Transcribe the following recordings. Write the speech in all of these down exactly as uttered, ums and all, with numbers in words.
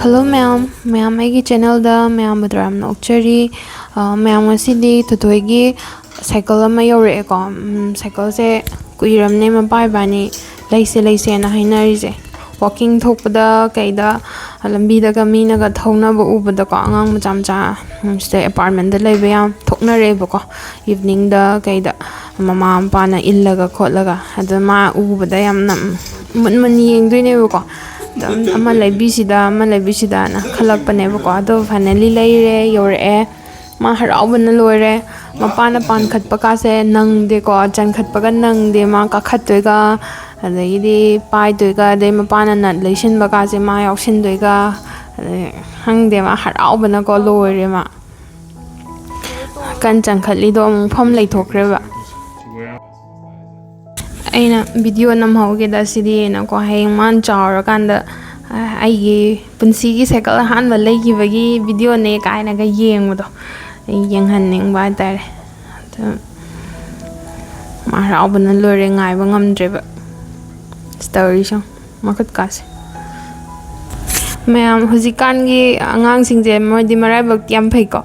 Hello ꯃꯌꯥꯝ, ꯃꯌꯥꯝ ꯑꯩꯒꯤ ꯆꯦꯅꯦꯜꯗ ꯃꯌꯥꯝꯕꯨ ꯇꯔꯥꯝꯅ ꯑꯣꯛꯆꯔꯤ꯫ ꯑ, ꯃꯌꯥꯝ, ꯉꯁꯤꯗꯤ ꯊꯣꯏꯊꯣꯏꯒꯤ ꯁꯥꯏꯀꯜ ꯑꯃ ꯌꯧꯔꯛꯑꯦꯀꯣ꯫ ꯎꯝ, ꯁꯥꯏꯀꯜꯁꯦ ꯀꯨꯏꯔꯝꯅꯦ ꯃꯄꯥ ꯏꯕꯥꯅꯤ ꯂꯩꯁꯦ ꯂꯩꯁꯦꯅ ꯍꯥꯏꯅꯔꯤꯁꯦ꯫ ꯋꯥꯛꯀꯤꯡ ꯊꯣꯛꯄꯗ ꯀꯩꯗ, ꯂꯝꯕꯤꯗꯒ ꯃꯤꯅꯒ ꯊꯧꯅꯕ ꯎꯕꯗꯀꯣ, ꯑꯉꯥꯡ ꯃꯆꯥ ꯃꯆꯥ, ꯎꯝ, ꯁꯤꯗ ꯑꯦꯄꯥꯔꯠꯃꯦꯟꯗ ꯂꯩꯕ ꯌꯥꯝ ꯊꯣꯛꯅꯔꯛꯑꯦꯕꯀꯣ, ꯏꯚꯤꯅꯤꯡꯗ ꯀꯩꯗ ꯃꯃꯥ ꯃꯄꯥꯅ ꯏꯜꯂꯒ ꯈꯣꯠꯂꯒ꯫ ꯑꯗ ꯃꯥ ꯎꯕꯗ ꯌꯥꯝꯅ ꯃꯨꯟ ꯃꯨꯟ ꯌꯦꯡꯗꯣꯏꯅꯦꯕꯀꯣ꯫ ꯑꯗ ꯑꯃ ꯂꯩꯕꯤꯁꯤꯗ, ꯑꯃ ꯂꯩꯕꯤꯁꯤꯗꯅ ꯈꯜꯂꯛꯄꯅꯦꯕꯀꯣ꯫ ꯑꯗꯣ ꯐꯥꯏꯅꯦꯜꯂꯤ ꯂꯩꯔꯦ, ꯌꯧꯔꯛꯑꯦ꯫ ꯃꯥ ꯍꯔꯥꯎꯕꯅ ꯂꯣꯏꯔꯦ꯫ ꯃꯄꯥꯅ ꯄꯥꯟꯈꯠꯄ ꯀꯥꯁꯦ ꯅꯪꯗꯦꯀꯣ, ꯆꯪꯈꯠꯄꯒ ꯅꯪꯗꯦ꯫ ꯃꯥ ꯀꯥꯈꯠꯇꯣꯏꯒ, ꯑꯗꯒꯤꯗꯤ ꯄꯥꯏꯗꯣꯏꯒ, ꯑꯗꯩ ꯃꯄꯥꯅ ꯅꯠ ꯂꯩꯁꯤꯟꯕ ꯀꯥꯁꯦ ꯃꯥ ꯌꯥꯎꯁꯤꯟꯗꯣꯏꯒ, ꯑꯗꯩ ꯈꯪꯗꯦ, ꯃꯥ ꯍꯔꯥꯎꯕꯅꯀꯣ ꯂꯣꯏꯔꯦ꯫ ꯃꯥ ꯀꯟ ꯆꯪꯈꯠꯂꯤꯗꯣ ꯑꯃꯨꯛ ꯐꯝ ꯂꯩꯊꯣꯛꯈ꯭ꯔꯦꯕ꯫ ꯑꯩꯅ ꯚꯤꯗꯤꯑꯣ ꯅꯝꯍꯧꯒꯦꯗ ꯁꯤꯗꯤꯅꯀꯣ, ꯍꯌꯦꯡ ꯃꯥꯅ ꯆꯥꯎꯔꯀꯥꯟꯗ, ꯑ, ꯑꯩꯒꯤ ꯄꯨꯟꯁꯤꯒꯤ ꯁꯥꯏꯀꯜ ꯑꯍꯥꯟꯕ ꯂꯩꯈꯤꯕꯒꯤ ꯚꯤꯗꯤꯑꯣꯅꯦ ꯀꯥꯏꯅꯒ ꯌꯦꯡꯕꯗꯣ, ꯑꯩ ꯌꯦꯡꯍꯟꯅꯤꯡꯕ ꯍꯥꯏꯇꯥꯔꯦ꯫ ꯑꯗꯨ ꯃꯥ ꯍꯔꯥꯎꯕꯅ ꯂꯣꯏꯔꯦ, ꯉꯥꯏꯕ ꯉꯝꯗ꯭ꯔꯦꯕ꯫ ꯇꯧꯔꯤꯁꯦ ꯌꯦꯡꯉꯣ, ꯃꯈꯨꯠꯀꯥꯁꯦ꯫ ꯃꯌꯥꯝ, ꯍꯧꯖꯤꯛꯀꯥꯟꯒꯤ ꯑꯉꯥꯡꯁꯤꯡꯁꯦ ꯃꯣꯏꯗꯤ ꯃꯔꯥꯏꯕꯛ ꯌꯥꯝ ꯐꯩꯀꯣ꯫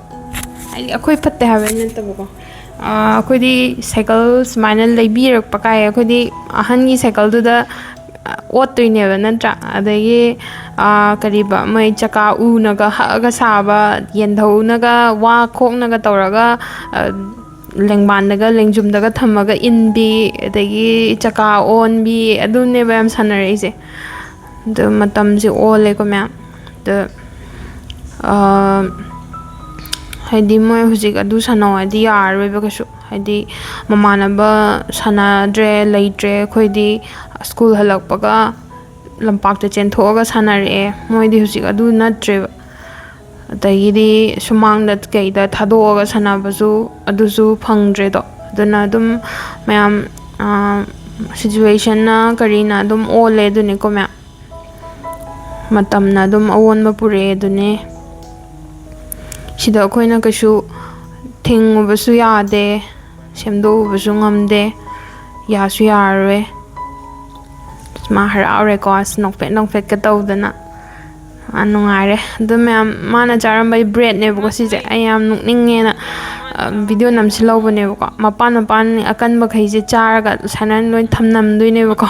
ꯍꯥꯏꯗꯤ ꯑꯩꯈꯣꯏ ꯐꯠꯇꯦ ꯍꯥꯏꯕ ꯅꯠꯇꯕꯀꯣ꯫ ꯑꯥ, ꯑꯩꯈꯣꯏꯗꯤ ꯁꯥꯏꯀꯜ ꯁꯨꯃꯥꯏꯅ ꯂꯩꯕꯤꯔꯛꯄ ꯀꯥꯏ, ꯑꯩꯈꯣꯏꯗꯤ ꯑꯍꯟꯒꯤ ꯁꯥꯏꯀꯜꯗꯨꯗ, ꯑ, ꯑꯣꯠꯇꯣꯏꯅꯦꯕ ꯅꯠꯇ꯭ꯔꯥ? ꯑꯗꯒꯤ, ꯑ, ꯀꯔꯤꯕ, ꯃꯣꯏ ꯆꯀꯥ ꯎꯅꯒ ꯍꯛꯑꯒ ꯁꯥꯕ, ꯌꯦꯟꯙꯧꯅꯒ ꯋꯥ ꯈꯣꯡꯅꯒ ꯇꯧꯔꯒ, ꯑ, ꯂꯦꯡꯕꯥꯟꯗꯒ ꯂꯦꯡꯖꯨꯝꯗꯒ ꯊꯝꯃꯒ ꯏꯟꯕꯤ, ꯑꯗꯒꯤ ꯆꯀꯥ ꯑꯣꯟꯕꯤ, ꯑꯗꯨꯅꯦꯕ ꯌꯥꯝ ꯁꯥꯟꯅꯔꯛꯏꯁꯦ꯫ ꯑꯗꯣ ꯃꯇꯝꯁꯦ ꯑꯣꯜꯂꯦꯀꯣ ꯃꯌꯥꯝ꯫ ꯑꯗꯣ, ꯑ, ꯍꯥꯏꯗꯤ ꯃꯣꯏ ꯍꯧꯖꯤꯛ ꯑꯗꯨ ꯁꯥꯟꯅꯧ ꯍꯥꯏꯗꯤ ꯌꯥꯔꯔꯣꯏꯕ ꯀꯩꯁꯨ꯫ ꯍꯥꯏꯗꯤ ꯃꯃꯥꯟꯅꯕ ꯁꯥꯟꯅꯗ꯭ꯔꯦ, ꯂꯩꯇ꯭ꯔꯦ꯫ ꯑꯩꯈꯣꯏꯗꯤ ꯁ꯭ꯀꯨꯜ ꯍꯜꯂꯛꯄꯒ ꯂꯝꯄꯥꯛꯇ ꯆꯦꯟꯊꯣꯛꯑꯒ ꯁꯥꯟꯅꯔꯛꯑꯦ꯫ ꯃꯣꯏꯗꯤ ꯍꯧꯖꯤꯛ ꯑꯗꯨ ꯅꯠꯇ꯭ꯔꯦꯕ꯫ ꯑꯗꯒꯤꯗꯤ ꯁꯨꯃꯥꯡꯗ ꯀꯩꯗ ꯊꯥꯗꯣꯛꯑꯒ ꯁꯥꯟꯅꯕꯁꯨ ꯑꯗꯨꯁꯨ ꯐꯪꯗ꯭ꯔꯦꯗꯣ꯫ ꯑꯗꯨꯅ ꯑꯗꯨꯝ ꯃꯌꯥꯝ, ꯑ, ꯁꯤꯆꯨꯋꯦꯁꯟꯅ ꯀꯔꯤꯅ ꯑꯗꯨꯝ ꯑꯣꯜꯂꯦ ꯑꯗꯨꯅꯤꯀꯣ ꯃꯌꯥꯝ꯫ ꯃꯇꯝꯅ ꯑꯗꯨꯝ ꯑꯑꯣꯟꯕ ꯄꯨꯔꯛꯑꯦ ꯑꯗꯨꯅꯦ꯫ ꯁꯤꯗ ꯑꯩꯈꯣꯏꯅ ꯀꯩꯁꯨ ꯊꯤꯡꯉꯨꯕꯁꯨ ꯌꯥꯗꯦ, ꯁꯦꯝꯗꯣꯛꯎꯕꯁꯨ ꯉꯝꯗꯦ, ꯌꯥꯁꯨ ꯌꯥꯔꯔꯣꯏ꯫ ꯃꯥ ꯍꯔꯥꯎꯔꯦꯀꯣ, ꯑꯁ, ꯅꯣꯛꯐꯦꯠ ꯅꯣꯛꯐꯦꯠꯀ ꯇꯧꯗꯅ꯫ ꯑꯥ, ꯅꯨꯡꯉꯥꯏꯔꯦ꯫ ꯑꯗꯨ ꯃꯌꯥꯝ, ꯃꯥꯅ ꯆꯥꯔꯝꯕꯩ ꯕ꯭ꯔꯦꯗꯅꯦꯕꯀꯣ ꯁꯤꯁꯦ꯫ ꯑꯩ ꯌꯥꯝ ꯅꯣꯛꯅꯤꯡꯉꯦꯅ, ꯑ, ꯚꯤꯗꯤꯑꯣ ꯅꯝꯁꯤꯜꯍꯧꯕꯅꯦꯕꯀꯣ꯫ ꯃꯄꯥꯟ ꯃꯄꯥꯟ ꯑꯀꯟꯕꯈꯩꯁꯦ ꯆꯥꯔꯒ ꯁꯨꯃꯥꯏꯅ ꯂꯣꯏ ꯊꯝꯅꯝꯗꯣꯏꯅꯦꯕꯀꯣ꯫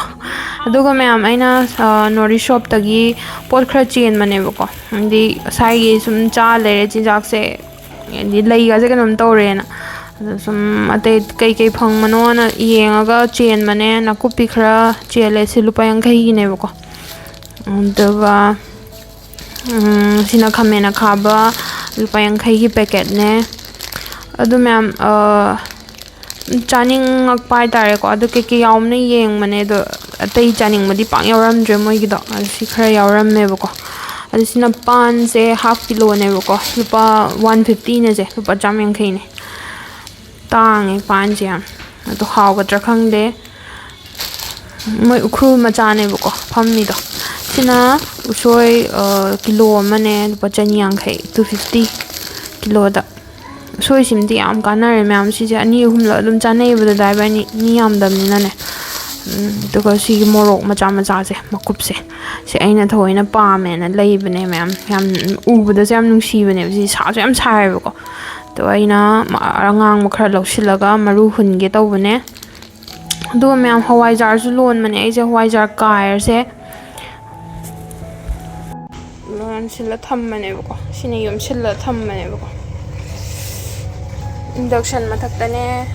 ꯑꯗꯨꯒ ꯃꯌꯥꯝ, ꯑꯩꯅ, ꯑ, ꯅꯣꯔꯤꯁ ꯁꯣꯞꯇꯒꯤ ꯄꯣꯠ ꯈꯔ ꯆꯦꯟꯕꯅꯦꯕꯀꯣ꯫ ꯍꯥꯏꯗꯤ ꯉꯁꯥꯏꯒꯤ ꯁꯨꯝ ꯆꯥ ꯂꯩꯔꯦ ꯆꯤꯟꯖꯥꯛꯁꯦ, ꯍꯥꯏꯗꯤ ꯂꯩꯒꯁꯦ ꯀꯩꯅꯣꯝ ꯇꯧꯔꯦꯅ꯫ ꯑꯗ ꯁꯨꯝ ꯑꯇꯩ ꯀꯩꯀꯩ ꯐꯪꯕꯅꯣꯅ ꯌꯦꯡꯉꯒ ꯆꯦꯟꯕꯅꯦ꯫ ꯅꯥꯀꯨꯞꯄꯤ ꯈꯔ ꯆꯦꯜꯂꯦ, ꯁꯤ ꯂꯨꯄꯥ ꯌꯥꯡꯈꯩꯒꯤꯅꯦꯕꯀꯣ꯫ ꯑꯗꯨꯒ, ꯎꯝ, ꯁꯤꯅ ꯈꯥꯃꯦꯟ ꯑꯈꯥꯕ, ꯂꯨꯄꯥ ꯌꯥꯡꯈꯩꯒꯤ ꯄꯦꯀꯦꯠꯅꯦ꯫ ꯑꯗꯨ ꯃꯌꯥꯝ, ꯑ, ꯆꯥꯅꯤꯡꯉꯛꯄ ꯍꯥꯏꯇꯥꯔꯦꯀꯣ꯫ ꯑꯗꯨ ꯀꯩꯀꯩ ꯌꯥꯎꯕꯅ ꯌꯦꯡꯕꯅꯦ, ꯑꯗꯣ ꯑꯇꯩ ꯆꯥꯅꯤꯡꯕꯗꯤ ꯄꯥꯛ ꯌꯥꯎꯔꯝꯗ꯭ꯔꯦ ꯃꯣꯏꯒꯤꯗꯣ꯫ ꯑꯗꯨ ꯁꯤ ꯈꯔ ꯌꯥꯎꯔꯝꯃꯦꯕꯀꯣ꯫ ꯑꯗꯨ ꯁꯤꯅ ꯄꯥꯟꯁꯦ ꯍꯥꯐ ꯀꯤꯂꯣꯅꯦꯕꯀꯣ, ꯂꯨꯄꯥ ꯋꯥꯟ ꯐꯤꯐꯇꯤꯅꯦꯁꯦ, ꯂꯨꯄꯥ ꯆꯥꯝ ꯌꯥꯡꯈꯩꯅꯦ꯫ ꯇꯥꯡꯉꯦ ꯄꯥꯟꯁꯦ ꯌꯥꯝ꯫ ꯑꯗꯣ ꯍꯥꯎꯒꯗ꯭ꯔꯥ ꯈꯪꯗꯦ꯫ ꯃꯣꯏ ꯎꯈ꯭ꯔꯨꯜ ꯃꯆꯥꯅꯦꯕꯀꯣ ꯐꯝꯃꯤꯗꯣ꯫ ꯁꯤꯅ ꯎꯁꯣꯏ, ꯑ, ꯀꯤꯂꯣ ꯑꯃꯅꯦ, ꯂꯨꯄꯥ ꯆꯅꯤ ꯌꯥꯡꯈꯩ, ꯇꯨ ꯐꯤꯐꯇꯤ ꯀꯤꯂꯣꯗ꯫ ꯎꯁꯣꯏꯁꯤꯃꯗꯤ ꯌꯥꯝ ꯀꯥꯟꯅꯔꯦ ꯃꯌꯥꯝ꯫ ꯁꯤꯁꯦ ꯑꯅꯤ ꯑꯍꯨꯝꯂꯛ ꯑꯗꯨꯝ ꯆꯥꯅꯩꯌꯦꯕ ꯗꯗꯥ ꯏꯕꯥꯅꯤ, ꯃꯤ ꯌꯥꯝꯗꯕꯅꯤꯅꯅꯦ꯫ ꯎꯝ, ꯑꯗꯨꯒ ꯁꯤꯒꯤ ꯃꯣꯔꯣꯛ ꯃꯆꯥ ꯃꯆꯥꯁꯦ, ꯃꯀꯨꯞꯁꯦ, ꯁꯤ ꯑꯩꯅ ꯊꯑꯣꯏꯅ ꯄꯥꯝꯃꯦꯅ ꯂꯩꯕꯅꯦ ꯃꯌꯥꯝ꯫ ꯌꯥꯝ ꯎꯕꯗꯁꯨ ꯌꯥꯝ ꯅꯨꯡꯁꯤꯕꯅꯦꯕ꯫ ꯁꯤ ꯁꯥꯁꯨ ꯌꯥꯝ ꯁꯥꯏꯌꯦꯕꯀꯣ꯫ ꯑꯗꯣ ꯑꯩꯅ ꯃ-, ꯑꯉꯥꯡꯕ ꯈꯔ ꯂꯧꯁꯤꯜꯂꯒ ꯃꯔꯨ ꯍꯨꯟꯒꯦ ꯇꯧꯕꯅꯦ꯫ ꯑꯗꯨꯒ ꯃꯌꯥꯝ ꯍꯋꯥꯏꯖꯥꯔꯁꯨ ꯂꯣꯟꯕꯅꯦ ꯑꯩꯁꯦ, ꯍꯋꯥꯏꯖꯥꯔ ꯀꯥꯏꯔꯁꯦ꯫ ꯂꯣꯟꯁꯤꯜꯂ ꯊꯝꯕꯅꯦꯕꯀꯣ, ꯁꯤꯅ ꯌꯣꯝꯁꯤꯜꯂ ꯊꯝꯕꯅꯦꯕꯀꯣ꯫ ꯏꯟꯗꯛꯁꯟ ꯃꯊꯛꯇꯅꯦ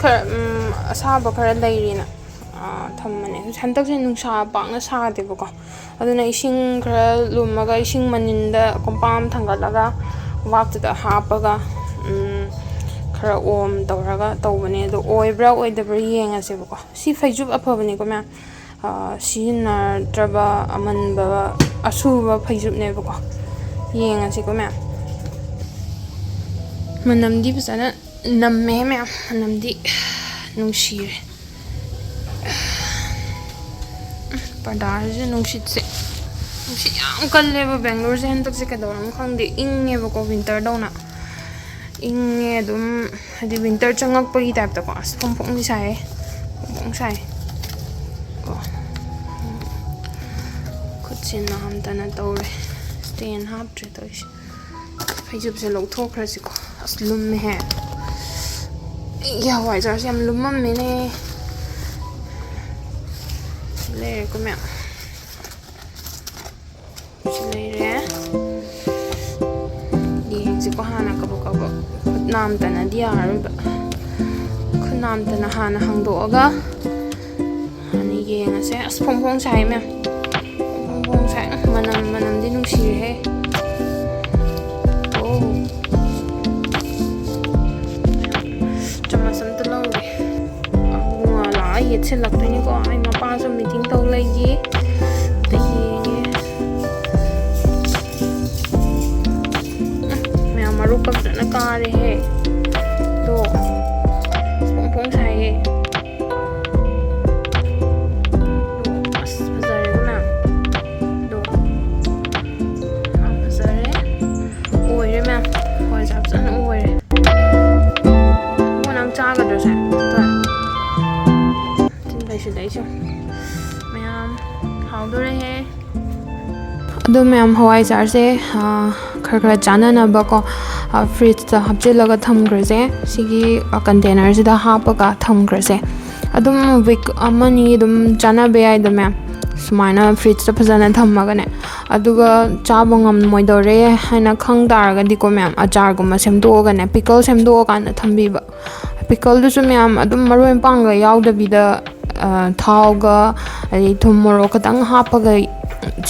ꯈꯔ, ꯎꯝ, ꯑꯁꯥꯕ ꯈꯔ ꯂꯩꯔꯤꯅ, ꯑꯥ, ꯊꯝꯕꯅꯦ꯫ ꯍꯟꯗꯛꯁꯦ ꯅꯨꯡꯁꯥ ꯄꯥꯛꯅ ꯁꯥꯗꯦꯕꯀꯣ, ꯑꯗꯨꯅ ꯏꯁꯤꯡ ꯈꯔ ꯂꯨꯝꯃꯒ ꯏꯁꯤꯡ ꯃꯅꯤꯟꯗ ꯀꯣꯝꯄꯥꯛ ꯑꯃ ꯊꯥꯡꯒꯠꯂꯒ ꯀꯣꯝꯄꯥꯛꯇꯨꯗ ꯍꯥꯞꯄꯒ, ꯎꯝ, ꯈꯔ ꯑꯣꯝ ꯇꯧꯔꯒ ꯇꯧꯕꯅꯦ꯫ ꯑꯗꯣ ꯑꯣꯏꯕ꯭ꯔꯥ ꯑꯣꯏꯗꯕ꯭ꯔꯥ ꯌꯦꯡꯉꯁꯦꯕꯀꯣ꯫ ꯁꯤ ꯐꯩꯖꯨꯞ ꯑꯐꯕꯅꯤꯀꯣ ꯃꯌꯥꯝ꯫ ꯑ, ꯁꯤꯖꯤꯟꯅꯗ꯭ꯔꯕ ꯑꯃꯟꯕ ꯑꯁꯨꯕ ꯐꯩꯖꯨꯞꯅꯦꯕꯀꯣ꯫ ꯌꯦꯡꯉꯁꯤꯀꯣ ꯃꯌꯥꯝ꯫ ꯃꯅꯝꯗꯤ ꯐꯖꯅ ꯅꯝꯃꯦ ꯃꯌꯥꯝ, ꯃꯅꯝꯗꯤ ꯅꯨꯡꯁꯤꯔꯦ꯫ ꯄꯔꯗꯥꯁꯤꯁꯨ ꯅꯨꯡꯁꯤꯠꯁꯦ, ꯅꯨꯡꯁꯤꯠ ꯌꯥꯝ ꯀꯜꯂꯦꯕ ꯕꯦꯡꯒ꯭ꯂꯣꯔꯁꯦ ꯍꯟꯗꯛꯁꯦ꯫ ꯀꯩꯗꯧꯔꯝꯅꯣ ꯈꯪꯗꯦ, ꯏꯪꯉꯦꯕꯀꯣ ꯋꯤꯟꯇꯔꯗꯧꯅ꯫ ꯏꯪꯉꯦ ꯑꯗꯨꯝ, ꯍꯥꯏꯗꯤ ꯋꯤꯟꯇꯔ ꯆꯪꯉꯛꯄꯒꯤ ꯇꯥꯏꯞꯇꯀꯣ꯫ ꯑꯁ, ꯐꯣꯡ ꯐꯣꯡꯗꯤ ꯁꯥꯏꯌꯦ, ꯐꯣꯡ ꯐꯣꯡ ꯁꯥꯏ ꯀꯣ꯫ ꯈꯨꯠꯁꯦ ꯅꯥꯝꯗꯅ ꯇꯧꯔꯦ꯫ ꯇꯦꯟ ꯍꯥꯞꯇ꯭ꯔꯦ ꯇꯧꯔꯤꯁꯦ꯫ ꯐꯩꯖꯨꯞꯁꯦ ꯂꯧꯊꯣꯛꯈ꯭ꯔꯁꯤꯀꯣ꯫ ꯑꯁ, ꯂꯨꯝꯃꯦꯍꯦ꯫ ꯑꯩꯒꯤ ꯍꯋꯥꯏꯖꯥꯔꯁꯦ ꯌꯥꯝ ꯂꯨꯝꯃꯝꯃꯦꯅꯦ꯫ ꯁꯤ ꯂꯩꯔꯦꯀꯣ ꯃꯌꯥꯝ꯫ ꯁꯤ ꯂꯩꯔꯦ꯫ ꯌꯦꯡꯁꯤꯀꯣ ꯍꯥꯟꯅ ꯀꯕꯛ ꯀꯕꯛ꯫ ꯈꯨꯠ ꯅꯥꯝꯇꯅꯗꯤ ꯌꯥꯔꯔꯣꯏꯕ꯫ ꯈꯨꯠ ꯅꯥꯝꯇꯅ ꯍꯥꯟꯅ ꯍꯥꯡꯗꯣꯛꯑꯒ ꯍꯥꯟꯅ ꯌꯦꯡꯉꯁꯦ꯫ ꯑꯁ, ꯐꯣꯡ ꯐꯣꯡ ꯁꯥꯏ ꯃꯌꯥꯝ꯫ ꯐꯣꯡ ꯐꯣꯡ ꯁꯥꯏ꯫ ꯎꯝ, ꯃꯅꯝ, ꯃꯅꯝꯗꯤ ꯅꯨꯡꯁꯤꯔꯦꯍꯦ꯫ ꯑꯣ꯫ ꯆꯥꯃꯁ ꯑꯝꯇ ꯂꯧꯒꯦ꯫ ꯑꯕꯨꯡꯉꯣ ꯂꯥꯛꯑ ꯌꯦꯠꯁꯤꯜꯂꯛꯇꯣꯏꯅꯤꯀꯣ꯫ ꯑꯩ ꯃꯄꯥꯁꯨ meeting ꯇꯧ ꯂꯩꯈꯤ꯫ ꯑꯝꯇ ꯌꯦꯡꯒꯦ꯫ ꯎꯝ, ꯃꯌꯥꯝ ꯃꯔꯣꯛꯀ ꯐꯖꯅ ꯀꯥꯔꯦꯍꯦ꯫ ꯑꯗꯣ ꯐꯣꯡ ꯐꯣꯡ ꯁꯥꯏꯌꯦ꯫ ꯑꯗꯣ ꯑꯁ ꯐꯖꯔꯦꯗꯅ꯫ ꯑꯗꯣ ꯌꯥꯝ ꯐꯖꯔꯦ꯫ ꯑꯣꯏꯔꯦ ꯃꯌꯥꯝ꯫ ꯍꯋꯥꯏꯖꯥꯔ ꯐꯖꯅ ꯑꯣꯏꯔꯦ꯫ ꯏꯕꯨꯡꯉꯣ ꯅꯪ ꯆꯥꯒꯗ꯭ꯔꯣ ꯁꯦ? ꯇꯣ꯫ ꯆꯤꯟ ꯂꯩꯁꯤꯜꯂꯛꯏꯁꯦ꯫ ꯃꯌꯥꯝ ꯍꯥꯎꯗꯣꯔꯦꯍꯦ꯫ ꯑꯗꯣ ꯃꯌꯥꯝ, ꯍꯋꯥꯏꯖꯥꯔꯁꯦ, ꯑꯥ, ꯈꯔ ꯈꯔ ꯆꯥꯅꯅꯕꯀꯣ, ꯑꯥ, fridgeꯇ ꯍꯥꯞꯆꯤꯜꯂꯒ ꯊꯝꯈ꯭ꯔꯁꯦ꯫ ꯁꯤꯒꯤ, ꯑꯥ, containerꯁꯤꯗ ꯍꯥꯞꯄꯒ ꯊꯝꯈ꯭ꯔꯁꯦ꯫ ꯑꯗꯨꯝ week ꯑꯃꯅꯤ ꯑꯗꯨꯝ ꯆꯥꯅꯕ ꯌꯥꯏꯗ ꯃꯌꯥꯝ, ꯁꯨꯃꯥꯏꯅ fridgeꯇ ꯐꯖꯅ ꯊꯝꯃꯒꯅꯦ꯫ ꯑꯗꯨꯒ ꯆꯥꯕ ꯉꯝꯃꯣꯏꯗꯧꯔꯦ ꯍꯥꯏꯅ ꯈꯪ ꯇꯥꯔꯒꯗꯤꯀꯣ ꯃꯌꯥꯝ, ꯑꯆꯥꯔꯒꯨꯝꯕ ꯁꯦꯝꯗꯣꯛꯑꯒꯅꯦ, pickle ꯁꯦꯝꯗꯣꯛꯑꯀꯥꯟꯗ ꯊꯝꯕꯤꯕ꯫ Pickleꯗꯨꯁꯨ ꯃꯌꯥꯝ ꯑꯗꯨꯝ ꯃꯔꯣꯏ ꯃꯄꯥꯡꯒ ꯌꯥꯎꯗꯕꯤꯗ, ꯑ, ꯊꯥꯎꯒ ꯑꯗꯩ ꯊꯨꯝ ꯃꯣꯔꯣꯛ ꯈꯛꯇꯪ ꯍꯥꯞꯄꯒ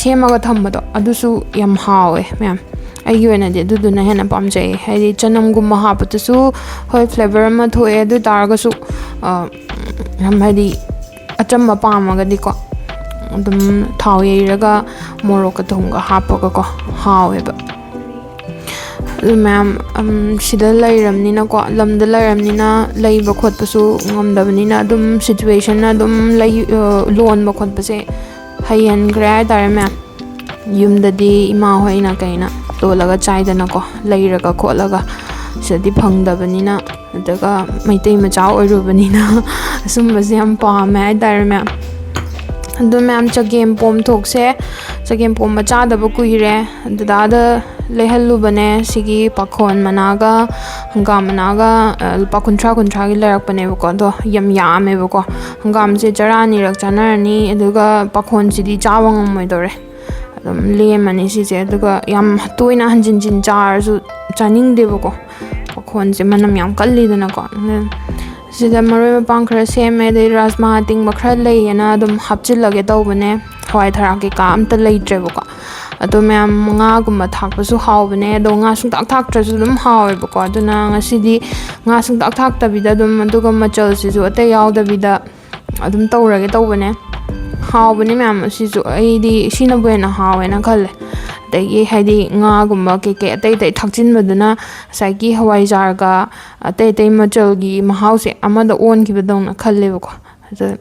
ꯁꯦꯝꯃꯒ ꯊꯝꯕꯗꯣ, ꯑꯗꯨꯁꯨ ꯌꯥꯝ ꯍꯥꯎꯋꯦ ꯃꯌꯥꯝ꯫ ꯑꯩꯒꯤ ꯑꯣꯏꯅꯗꯤ ꯑꯗꯨꯗꯨꯅ ꯍꯦꯟꯅ ꯄꯥꯝꯖꯩ꯫ ꯍꯥꯏꯗꯤ ꯆꯅꯝꯒꯨꯝꯕ ꯍꯥꯞꯄꯗꯨꯁꯨ, ꯍꯣꯏ, flavour ꯑꯃ ꯊꯣꯛꯑꯦ, ꯑꯗꯨ ꯑꯣꯏ ꯇꯥꯔꯒꯁꯨ, ꯑ, ꯌꯥꯝ ꯍꯥꯏꯗꯤ ꯑꯆꯝꯕ ꯄꯥꯝꯃꯒꯗꯤꯀꯣ, ꯑꯗꯨꯝ ꯊꯥꯎ ꯌꯩꯔꯒ ꯃꯣꯔꯣꯛꯀ ꯊꯨꯝꯒ ꯍꯥꯞꯄꯒꯀꯣ, ꯍꯥꯎꯋꯦꯕ꯫ ꯑꯗꯨ ꯃꯌꯥꯝ, ꯎꯝ, ꯁꯤꯗ ꯂꯩꯔꯕꯅꯤꯅꯀꯣ, ꯂꯝꯗ ꯂꯩꯔꯕꯅꯤꯅ ꯂꯩꯕ ꯈꯣꯠꯄꯁꯨ ꯉꯝꯗꯕꯅꯤꯅ ꯑꯗꯨꯝ situationꯅ ꯑꯗꯨꯝ ꯂꯩ-, ꯑ, ꯂꯣꯟꯕ ꯈꯣꯠꯄꯁꯦ ꯍꯩꯍꯟꯈ꯭ꯔꯦ ꯍꯥꯏꯇꯥꯔꯦ ꯃꯌꯥꯝ꯫ ꯌꯨꯝꯗꯗꯤ ꯏꯃꯥ ꯍꯣꯏꯅ ꯀꯩꯅ ꯂꯣꯜꯂꯒ ꯆꯥꯏꯗꯅꯀꯣ, ꯂꯩꯔꯒ ꯈꯣꯠꯂꯒ꯫ ꯁꯤꯗꯗꯤ ꯐꯪꯗꯕꯅꯤꯅ, ꯑꯗꯨꯒ ꯃꯩꯇꯩ ꯃꯆꯥ ꯑꯣꯏꯔꯨꯕꯅꯤꯅ ꯑꯁꯨꯝꯕꯁꯦ ꯌꯥꯝ ꯄꯥꯝꯃꯦ ꯍꯥꯏꯇꯥꯔꯦ ꯃꯌꯥꯝ꯫ ꯑꯗꯨ ꯃꯌꯥꯝ, ꯆꯒꯦꯝ ꯄꯣꯝ ꯊꯣꯛꯁꯦ꯫ ꯆꯒꯦꯝ ꯄꯣꯝꯕ ꯆꯥꯗꯕ ꯀꯨꯏꯔꯦ꯫ ꯗꯗꯥꯗ ꯂꯩꯍꯜꯂꯨꯕꯅꯦ꯫ ꯁꯤꯒꯤ ꯄꯥꯈꯣꯟ ꯃꯅꯥꯒ ꯍꯪꯒꯥꯝ ꯃꯅꯥꯒ, ꯑ, ꯂꯨꯄꯥ ꯀꯨꯟꯊ꯭ꯔꯥ ꯀꯨꯟꯊ꯭ꯔꯥꯒꯤ ꯂꯩꯔꯛꯄꯅꯦꯕꯀꯣ꯫ ꯑꯗꯣ ꯌꯥꯝ ꯌꯥꯝꯃꯦꯕꯀꯣ꯫ ꯍꯪꯒꯥꯝꯁꯦ ꯆꯔꯥ ꯑꯅꯤꯔꯛ ꯆꯥꯅꯔꯅꯤ, ꯑꯗꯨꯒ ꯄꯥꯈꯣꯟꯁꯤꯗꯤ ꯆꯥꯕ ꯉꯝꯃꯣꯏꯗꯧꯔꯦ꯫ ꯑꯗꯨꯝ ꯂꯦꯝꯃꯅꯤ ꯁꯤꯁꯦ꯫ ꯑꯗꯨꯒ ꯌꯥꯝ ꯇꯣꯏꯅ ꯍꯟꯖꯤꯟ ꯍꯟꯖꯤꯟ ꯆꯥꯔꯁꯨ ꯆꯥꯅꯤꯡꯗꯦꯕꯀꯣ, ꯄꯥꯈꯣꯟꯁꯦ ꯃꯅꯝ ꯌꯥꯝ ꯀꯜꯂꯤꯗꯅꯀꯣ꯫ ꯑꯗꯨꯅ ꯁꯤꯗ ꯃꯔꯣꯏ ꯃꯄꯥꯡ ꯈꯔ ꯁꯦꯝꯃꯦ, ꯑꯗꯩ ꯔꯥꯖꯃꯥ ꯑꯇꯤꯡꯕ ꯈꯔ ꯂꯩꯌꯦꯅ ꯑꯗꯨꯝ ꯍꯥꯞꯆꯤꯜꯂꯒꯦ ꯇꯧꯕꯅꯦ꯫ ꯍꯋꯥꯏ ꯊꯔꯥꯛ ꯀꯩꯀꯥ ꯑꯝꯇ ꯂꯩꯇ꯭ꯔꯦꯕꯀꯣ꯫ ꯑꯗꯣ ꯃꯌꯥꯝ, ꯉꯥꯒꯨꯝꯕ ꯊꯥꯛꯄꯁꯨ ꯍꯥꯎꯕꯅꯦ, ꯑꯗꯣ ꯉꯥ ꯁꯨꯡꯊꯥꯛ ꯊꯥꯛꯇ꯭ꯔꯁꯨ ꯑꯗꯨꯝ ꯍꯥꯎꯋꯦꯕꯀꯣ꯫ ꯑꯗꯨꯅ ꯉꯁꯤꯗꯤ ꯉꯥ ꯁꯨꯡꯊꯥꯛ ꯊꯥꯛꯇꯕꯤꯗ ꯑꯗꯨꯝ, ꯑꯗꯨꯒ ꯃꯆꯜꯁꯤꯁꯨ ꯑꯇꯩ ꯌꯥꯎꯗꯕꯤꯗ ꯑꯗꯨꯝ ꯇꯧꯔꯒꯦ ꯇꯧꯕꯅꯦ꯫ ꯍꯥꯎꯕꯅꯦ ꯃꯌꯥꯝ, ꯑꯁꯤꯁꯨ ꯑꯩꯗꯤ ꯁꯤꯅꯕꯨ ꯍꯦꯟꯅ ꯍꯥꯎꯋꯦꯅ ꯈꯜꯂꯦ꯫ ꯑꯗꯒꯤ ꯍꯥꯏꯗꯤ ꯉꯥꯒꯨꯝꯕ ꯀꯩꯀꯩ ꯑꯇꯩ ꯑꯇꯩ ꯊꯥꯛꯆꯤꯟꯕꯗꯨꯅ ꯉꯁꯥꯏꯒꯤ ꯍꯋꯥꯏꯖꯥꯔꯒ ꯑꯇꯩ ꯑꯇꯩ ꯃꯆꯜꯒꯤ ꯃꯍꯥꯎꯁꯦ ꯑꯃꯗ ꯑꯣꯟꯈꯤꯕꯗꯧꯅ ꯈꯜꯂꯦꯕꯀꯣ꯫ ꯑꯗ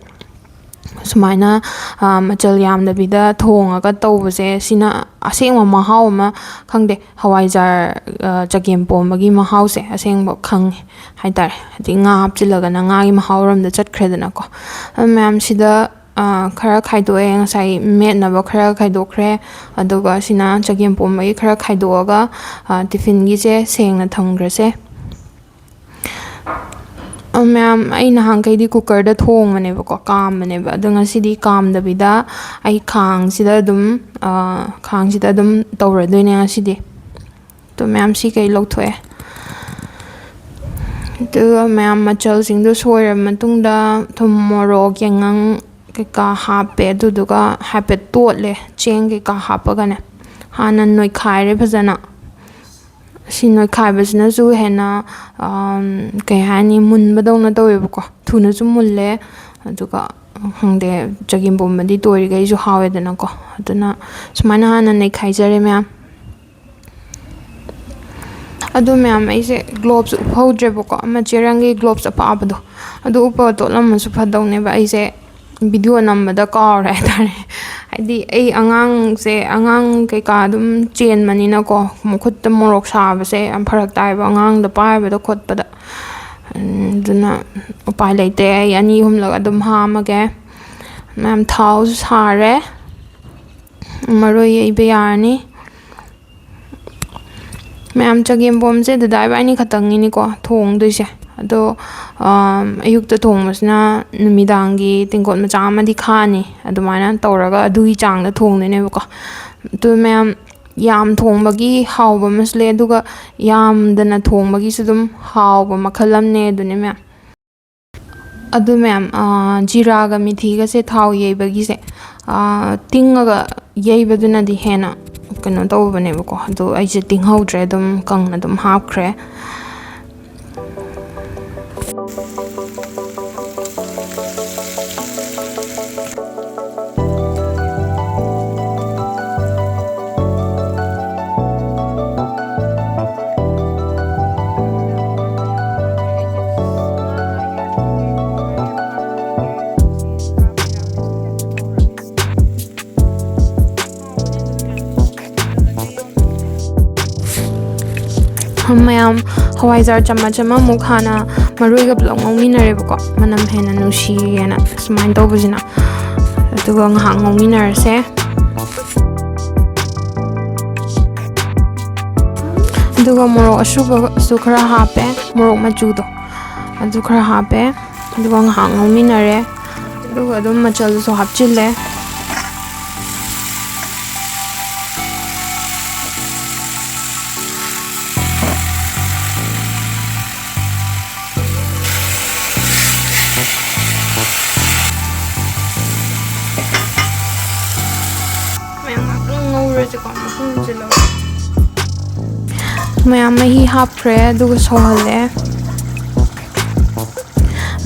ꯁꯨꯃꯥꯏꯅ, ꯑ, ꯃꯆꯜ ꯌꯥꯝꯗꯕꯤꯗ ꯊꯣꯡꯉꯒ ꯇꯧꯕꯁꯦ, ꯁꯤꯅ ꯑꯁꯦꯡꯕ ꯃꯍꯥꯎ ꯑꯃ, ꯈꯪꯗꯦ, ꯍꯋꯥꯏꯖꯥꯔ, ꯑ, ꯆꯒꯦꯝ ꯄꯣꯝꯕꯒꯤ ꯃꯍꯥꯎꯁꯦ ꯑꯁꯦꯡꯕ ꯈꯪꯉꯦ ꯍꯥꯏꯇꯥꯔꯦ꯫ ꯍꯥꯏꯗꯤ ꯉꯥ ꯍꯥꯞꯆꯤꯜꯂꯒꯅ ꯉꯥꯒꯤ ꯃꯍꯥꯎꯔꯣꯝꯗ ꯆꯠꯈ꯭ꯔꯦꯗꯅꯀꯣ꯫ ꯑꯗꯨ ꯃꯌꯥꯝꯁꯤꯗ, ꯑ, ꯈꯔ ꯈꯥꯏꯗꯣꯛꯑꯦ꯫ ꯉꯁꯥꯏ ꯃꯦꯠꯅꯕ ꯈꯔ ꯈꯥꯏꯗꯣꯛꯈ꯭ꯔꯦ, ꯑꯗꯨꯒ ꯁꯤꯅ ꯆꯒꯦꯝ ꯄꯣꯝꯕꯒꯤ ꯈꯔ ꯈꯥꯏꯗꯣꯛꯑꯒ, ꯑ, ꯇꯤꯐꯤꯟꯒꯤꯁꯦ ꯁꯦꯡꯅ ꯊꯝꯈ꯭ꯔꯁꯦ꯫ ꯑ, ꯃꯌꯥꯝ, ꯑꯩ ꯅꯍꯥꯟꯈꯩꯗꯤ ꯀꯨꯀꯔꯗ ꯊꯣꯡꯕꯅꯦꯕꯀꯣ, ꯀꯥꯝꯕꯅꯦꯕ꯫ ꯑꯗꯣ ꯉꯁꯤꯗꯤ ꯀꯥꯝꯗꯕꯤꯗ ꯑꯩ ꯈꯥꯡꯁꯤꯗ ꯑꯗꯨꯝ, ꯑ, ꯈꯥꯡꯁꯤꯗ ꯑꯗꯨꯝ ꯇꯧꯔꯗꯣꯏꯅꯦ ꯉꯁꯤꯗꯤ꯫ ꯑꯗꯣ ꯃꯌꯥꯝ, ꯁꯤ ꯀꯩ ꯂꯧꯊꯣꯛꯑꯦ꯫ ꯑꯗꯨꯒ ꯃꯌꯥꯝ, ꯃꯆꯜꯁꯤꯡꯗꯣ ꯁꯣꯏꯔ ꯃꯇꯨꯡꯗ ꯊꯨꯝ, ꯃꯣꯔꯣꯛ, ꯌꯥꯏꯉꯪ ꯀꯩꯀꯥ ꯍꯥꯞꯄꯦ꯫ ꯑꯗꯨꯗꯨꯒ ꯍꯥꯏꯐꯦꯠ ꯇꯣꯠꯂꯦ, ꯆꯦꯡ ꯀꯩꯀꯥ ꯍꯥꯞꯄꯒꯅꯦ꯫ ꯍꯥꯟꯅ ꯅꯣꯏꯈꯥꯏꯔꯦ ꯐꯖꯅ꯫ ꯁꯤ ꯅꯣꯏꯈꯥꯏꯕꯁꯤꯅꯁꯨ ꯍꯦꯟꯅ, ꯑꯝ, ꯀꯩ ꯍꯥꯏꯅꯤ, ꯃꯨꯟꯕꯗꯧꯅ ꯇꯧꯋꯦꯕꯀꯣ꯫ ꯊꯨꯅꯁꯨ ꯃꯨꯜꯂꯦ, ꯑꯗꯨꯒ, ꯈꯪꯗꯦ, ꯆꯒꯦꯝ ꯄꯣꯝꯕꯗꯤ ꯇꯣꯏꯔꯤꯈꯩꯁꯨ ꯍꯥꯎꯋꯦꯗꯅꯀꯣ꯫ ꯑꯗꯨꯅ ꯁꯨꯃꯥꯏꯅ ꯍꯥꯟꯅ ꯅꯩꯈꯥꯏꯖꯔꯦ ꯃꯌꯥꯝ꯫ ꯑꯗꯨ ꯃꯌꯥꯝ, ꯑꯩꯁꯦ ꯒ꯭ꯂꯣꯞꯁ ꯎꯞꯍꯧꯗ꯭ꯔꯦꯕꯀꯣ, ꯑꯃ ꯆꯦꯔꯪꯒꯤ ꯒ꯭ꯂꯣꯞꯁ ꯑꯄꯥꯕꯗꯣ, ꯑꯗꯨ ꯎꯞꯄꯒ ꯇꯣꯠꯂꯝꯃꯁꯨ ꯐꯗꯧꯅꯦꯕ꯫ ꯑꯩꯁꯦ ꯚꯤꯗꯤꯑꯣ ꯅꯝꯕꯗ ꯀꯥꯎꯔꯦ ꯍꯥꯏꯇꯥꯔꯦ꯫ ꯍꯥꯏꯗꯤ ꯑꯩ ꯑꯉꯥꯡꯁꯦ, ꯑꯉꯥꯡ ꯀꯩꯀꯥ ꯑꯗꯨꯝ ꯆꯦꯟꯕꯅꯤꯅꯀꯣ, ꯃꯈꯨꯠꯇ ꯃꯣꯔꯣꯛ ꯁꯥꯕꯁꯦ ꯌꯥꯝ ꯐꯔꯛ ꯇꯥꯏꯕ, ꯑꯉꯥꯡꯗ ꯄꯥꯏꯕꯗ ꯈꯣꯠꯄꯗ꯫ ꯎꯝ, ꯑꯗꯨꯅ ꯎꯄꯥꯏ ꯂꯩꯇꯦ, ꯑꯩ ꯑꯅꯤ ꯑꯍꯨꯝꯂꯛ ꯑꯗꯨꯝ ꯍꯥꯝꯃꯒꯦ꯫ ꯃꯌꯥꯝ ꯊꯥꯎꯁꯨ ꯁꯥꯔꯦ, ꯃꯔꯣꯏ ꯌꯩꯕ ꯌꯥꯔꯅꯤ꯫ ꯃꯌꯥꯝ, ꯆꯒꯦꯝꯄꯣꯝꯁꯦ ꯗꯗꯥ ꯏꯕꯥꯅꯤ ꯈꯛꯇꯪꯒꯤꯅꯤꯀꯣ ꯊꯣꯡꯗꯣꯏꯁꯦ꯫ ꯑꯗꯣ, ꯑꯝ, ꯑꯌꯨꯛꯇ ꯊꯣꯡꯕꯁꯤꯅ ꯅꯨꯃꯤꯗꯥꯡꯒꯤ ꯇꯦꯡꯀꯣꯠ ꯃꯆꯥ ꯑꯃꯗꯤ ꯈꯥꯛꯑꯅꯤ꯫ ꯑꯗꯨꯃꯥꯏꯅ ꯇꯧꯔꯒ ꯑꯗꯨꯒꯤ ꯆꯥꯡꯗ ꯊꯣꯡꯗꯣꯏꯅꯦꯕꯀꯣ꯫ ꯑꯗꯨ ꯃꯌꯥꯝ, ꯌꯥꯝ ꯊꯣꯡꯕꯒꯤ ꯍꯥꯎꯕ ꯑꯃꯁꯨ ꯂꯩ, ꯑꯗꯨꯒ ꯌꯥꯝꯗꯅ ꯊꯣꯡꯕꯒꯤꯁꯨ ꯑꯗꯨꯝ ꯍꯥꯎꯕ ꯃꯈꯜ ꯑꯃꯅꯦ꯫ ꯑꯗꯨꯅꯦ ꯃꯌꯥꯝ꯫ ꯑꯗꯨ ꯃꯌꯥꯝ, ꯑ, ꯖꯤꯔꯥꯒ ꯃꯤꯊꯤꯒꯁꯦ ꯊꯥꯎ ꯌꯩꯕꯒꯤꯁꯦ, ꯑ, ꯇꯤꯡꯉꯒ ꯌꯩꯕꯗꯨꯅꯗꯤ ꯍꯦꯟꯅ ꯀꯩꯅꯣ ꯇꯧꯕꯅꯦꯕꯀꯣ꯫ ꯑꯗꯣ ꯑꯩꯁꯦ ꯇꯤꯡꯍꯧꯗ꯭ꯔꯦ, ꯑꯗꯨꯝ ꯀꯪꯅ ꯑꯗꯨꯝ ꯍꯥꯞꯈ꯭ꯔꯦ꯫ ꯃꯌꯥꯝ, ꯍꯋꯥꯏꯖꯥꯔ ꯆꯃꯆ ꯑꯃꯃꯨꯛ ꯍꯥꯟꯅ ꯃꯔꯣꯏꯒ ꯄꯨꯂꯞ ꯉꯧꯃꯤꯟꯅꯔꯦꯕꯀꯣ, ꯃꯅꯝ ꯍꯦꯟꯅ ꯅꯨꯡꯁꯤꯌꯦꯅ ꯁꯨꯃꯥꯏꯅ ꯇꯧꯕꯁꯤꯅ꯫ ꯑꯗꯨꯒ ꯉꯥꯏꯍꯥꯛ ꯉꯧꯃꯤꯟꯅꯔꯁꯦ꯫ ꯑꯗꯨꯒ ꯃꯣꯔꯣꯛ ꯑꯁꯨꯕꯁꯨ ꯈꯔ ꯍꯥꯞꯄꯦ, ꯃꯣꯔꯣꯛ ꯃꯆꯨꯗꯣ ꯑꯗꯨ ꯈꯔ ꯍꯥꯞꯄꯦ꯫ ꯑꯗꯨꯒ ꯉꯥꯏꯍꯥꯛ ꯉꯧꯃꯤꯟꯅꯔꯦ꯫ ꯑꯗꯨꯒ ꯑꯗꯨꯝ ꯃꯆꯜꯁꯨ ꯍꯥꯞꯆꯤꯜꯂꯦ꯫ ꯃꯌꯥꯝ ꯉꯥꯛꯇꯪ ꯉꯧꯔꯁꯦꯀꯣ, ꯃꯈꯨꯝ ꯈꯨꯝꯖꯤꯜꯂꯒ꯫ ꯃꯌꯥꯝ ꯃꯍꯤ ꯍꯥꯞꯈ꯭ꯔꯦ, ꯑꯗꯨꯒ ꯁꯧꯍꯜꯂꯦ꯫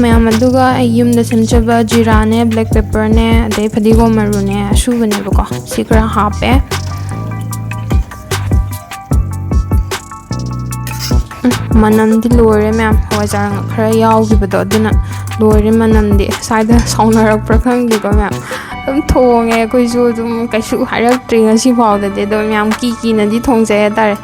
ꯃꯌꯥꯝ, ꯑꯗꯨꯒ ꯑꯩ ꯌꯨꯝꯗ ꯁꯦꯝꯖꯕ ꯖꯤꯔꯥꯅꯦ, ꯕ꯭ꯂꯦꯛ ꯄꯦꯄꯔꯅꯦ, ꯑꯗꯩ ꯐꯗꯤꯒꯣꯝ ꯃꯔꯨꯅꯦ, ꯑꯁꯨꯕꯅꯦꯕꯀꯣ, ꯁꯤ ꯈꯔ ꯍꯥꯞꯄꯦ꯫ ꯎꯝ, ꯃꯅꯝꯗꯤ ꯂꯣꯏꯔꯦ ꯃꯌꯥꯝ, ꯍꯋꯥꯏꯖꯥꯔ ꯈꯔ ꯌꯥꯎꯈꯤꯕꯗꯣ ꯑꯗꯨꯅ ꯂꯣꯏꯔꯦ ꯃꯅꯝꯗꯤ꯫ ꯁ꯭ꯋꯥꯏꯗ ꯁꯥꯎꯅꯔꯛꯄ꯭ꯔꯥ ꯈꯪꯗꯦꯀꯣ ꯃꯌꯥꯝ꯫ ꯑꯗꯨꯝ ꯊꯣꯡꯉꯦ ꯑꯩꯈꯣꯏꯁꯨ, ꯑꯗꯨꯝ ꯀꯩꯁꯨ ꯍꯥꯏꯔꯛꯇ꯭ꯔꯤ ꯉꯁꯤ ꯐꯥꯎꯗꯗꯤ꯫ ꯑꯗꯣ ꯃꯌꯥꯝ ꯀꯤ ꯀꯤꯅꯗꯤ ꯊꯣꯡꯖꯩ ꯍꯥꯏꯇꯥꯔꯦ꯫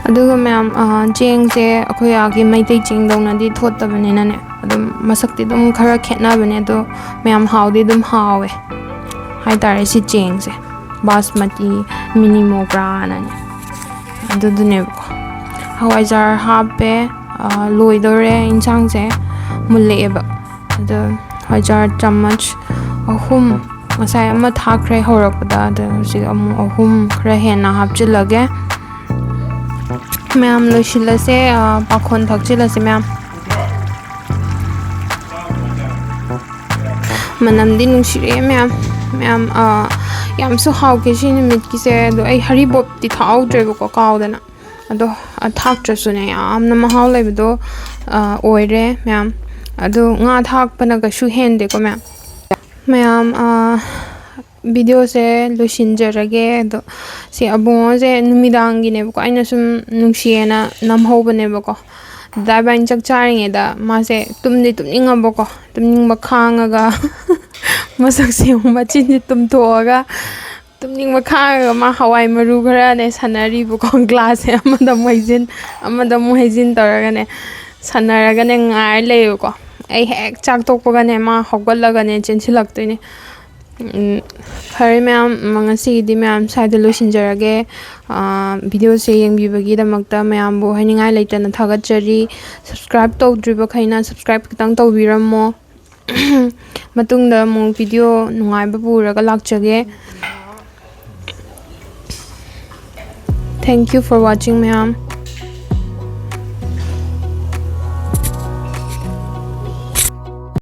ꯑꯗꯨꯒ ꯃꯌꯥꯝ, ꯑ, ꯆꯦꯡꯁꯦ ꯑꯩꯈꯣꯏ ꯑꯥꯒꯤ ꯃꯩꯇꯩ ꯆꯦꯡꯗꯧꯅꯗꯤ ꯊꯣꯠꯇꯕꯅꯤꯅꯅꯦ, ꯑꯗꯨꯝ ꯃꯁꯛꯇꯤ ꯑꯗꯨꯝ ꯈꯔ ꯈꯦꯠꯅꯕꯅꯦ, ꯑꯗꯣ ꯃꯌꯥꯝ ꯍꯥꯎꯗꯤ ꯑꯗꯨꯝ ꯍꯥꯎꯋꯦ ꯍꯥꯏꯇꯥꯔꯦ꯫ ꯁꯤ ꯆꯦꯡꯁꯦ ꯕꯥꯁꯃꯇꯤ ꯃꯤꯅꯤ ꯃꯣꯒ꯭ꯔꯥꯅꯅꯦ, ꯑꯗꯨꯗꯨꯅꯦꯕꯀꯣ꯫ ꯍꯋꯥꯏꯖꯥꯔ ꯍꯥꯞꯄꯦ, ꯑ, ꯂꯣꯏꯗꯧꯔꯦ, ꯏꯟꯁꯥꯡꯁꯦ ꯃꯨꯜꯂꯛꯑꯦꯕ꯫ ꯑꯗꯣ ꯍꯋꯥꯏꯖꯥꯔ ꯆꯥꯃꯁ ꯑꯍꯨꯝ, ꯉꯁꯥꯏ ꯑꯃ ꯊꯥꯛꯈ꯭ꯔꯦ ꯍꯧꯔꯛꯄꯗ, ꯑꯗꯣ ꯍꯧꯖꯤꯛ ꯑꯃꯨꯛ ꯑꯍꯨꯝ ꯈꯔ ꯍꯦꯟꯅ ꯍꯥꯞꯆꯤꯜꯂꯒꯦ꯫ ꯃꯌꯥꯝ ꯂꯣꯏꯁꯤꯜꯂꯁꯦ, ꯑ, ꯄꯥꯈꯣꯟ ꯊꯛꯆꯤꯜꯂꯁꯦ ꯃꯌꯥꯝ꯫ ꯃꯅꯝꯗꯤ ꯅꯨꯡꯁꯤꯔꯛꯑꯦ ꯃꯌꯥꯝ꯫ ꯃꯌꯥꯝ, ꯑ, ꯌꯥꯝꯁꯨ ꯍꯥꯎꯈꯤ ꯁꯤ ꯅꯨꯃꯤꯠꯀꯤꯁꯦ꯫ ꯑꯗꯣ ꯑꯩ ꯍꯔꯤꯕꯣꯞꯇꯤ ꯊꯥꯛꯍꯧꯗ꯭ꯔꯦꯕꯀꯣ, ꯀꯥꯎꯗꯅ꯫ ꯑꯗꯣ, ꯑ, ꯊꯥꯛꯇ꯭ꯔꯁꯨꯅꯦ, ꯌꯥꯝꯅ ꯃꯍꯥꯎ ꯂꯩꯕꯗꯣ, ꯑ, ꯑꯣꯏꯔꯦ ꯃꯌꯥꯝ꯫ ꯑꯗꯣ ꯉꯥ ꯊꯥꯛꯄꯅ ꯀꯩꯁꯨ ꯍꯦꯟꯗꯦꯀꯣ ꯃꯌꯥꯝ꯫ ꯃꯌꯥꯝ, ꯑ, ꯚꯤꯗꯤꯑꯣꯁꯦ ꯂꯣꯏꯁꯤꯟꯖꯔꯒꯦ꯫ ꯑꯗꯣ ꯁꯤ ꯑꯕꯨꯡꯉꯣꯁꯦ ꯅꯨꯃꯤꯗꯥꯡꯒꯤꯅꯦꯕꯀꯣ, ꯑꯩꯅ ꯁꯨꯝ ꯅꯨꯡꯁꯤꯌꯦꯅ ꯅꯝꯍꯧꯕꯅꯦꯕꯀꯣ꯫ ꯗꯥ ꯏꯕꯥꯅꯤ ꯆꯥꯛ ꯆꯥꯔꯤꯉꯩꯗ ꯃꯥꯁꯦ ꯇꯨꯝꯗꯤ ꯇꯨꯝꯅꯤꯡꯉꯕꯀꯣ, ꯇꯨꯝꯅꯤꯡꯕ ꯈꯥꯡꯉꯒ ꯃꯁꯛꯁꯦ ꯑꯃꯨꯛ ꯃꯆꯤꯟꯁꯦ ꯇꯨꯝꯊꯣꯛꯑꯒ, ꯇꯨꯝꯅꯤꯡꯕ ꯈꯥꯡꯉꯒ ꯃꯥ ꯍꯋꯥꯏ ꯃꯔꯨ ꯈꯔꯅꯦ ꯁꯥꯟꯅꯔꯤꯕꯀꯣ꯫ ꯒ꯭ꯂꯥꯁꯁꯦ ꯑꯃꯗ ꯑꯃꯨꯛ ꯍꯩꯖꯤꯟ, ꯑꯃꯗ ꯑꯃꯨꯛ ꯍꯩꯖꯤꯟ ꯇꯧꯔꯒꯅꯦ ꯁꯥꯟꯅꯔꯒꯅꯦ ꯉꯥꯏꯔ ꯂꯩꯌꯦꯕꯀꯣ꯫ ꯑꯩ ꯍꯦꯛ ꯆꯥꯛ ꯇꯣꯛꯄꯒꯅꯦ ꯃꯥ ꯍꯧꯒꯠꯂꯒꯅꯦ ꯆꯦꯟꯁꯤꯜꯂꯛꯇꯣꯏꯅꯦ꯫ ꯎꯝ, ꯐꯔꯦ ꯃꯌꯥꯝ, ꯉꯁꯤꯒꯤꯗꯤ ꯃꯌꯥꯝ ꯁ꯭ꯋꯥꯏꯗ ꯂꯣꯏꯁꯤꯟꯖꯔꯒꯦ꯫ ꯑꯥ, ꯚꯤꯗꯤꯑꯣꯁꯦ ꯌꯦꯡꯕꯤꯕꯒꯤꯗꯃꯛꯇ ꯃꯌꯥꯝꯕꯨ ꯍꯥꯏꯅꯤꯡꯉꯥꯏ ꯂꯩꯇꯅ ꯊꯥꯒꯠꯆꯔꯤ꯫ ꯁꯕꯁꯀ꯭ꯔꯥꯏꯕ ꯇꯧꯗ꯭ꯔꯤꯕꯈꯩꯅ ꯁꯕꯁꯀ꯭ꯔꯥꯏꯕ ꯈꯤꯇꯪ ꯇꯧꯕꯤꯔꯝꯃꯣ꯫ ꯃꯇꯨꯡꯗ ꯑꯃꯨꯛ ꯚꯤꯗꯤꯑꯣ ꯅꯨꯡꯉꯥꯏꯕ ꯄꯨꯔꯒ ꯂꯥꯛꯆꯒꯦ꯫ Thank you for watching ꯃꯌꯥꯝ꯫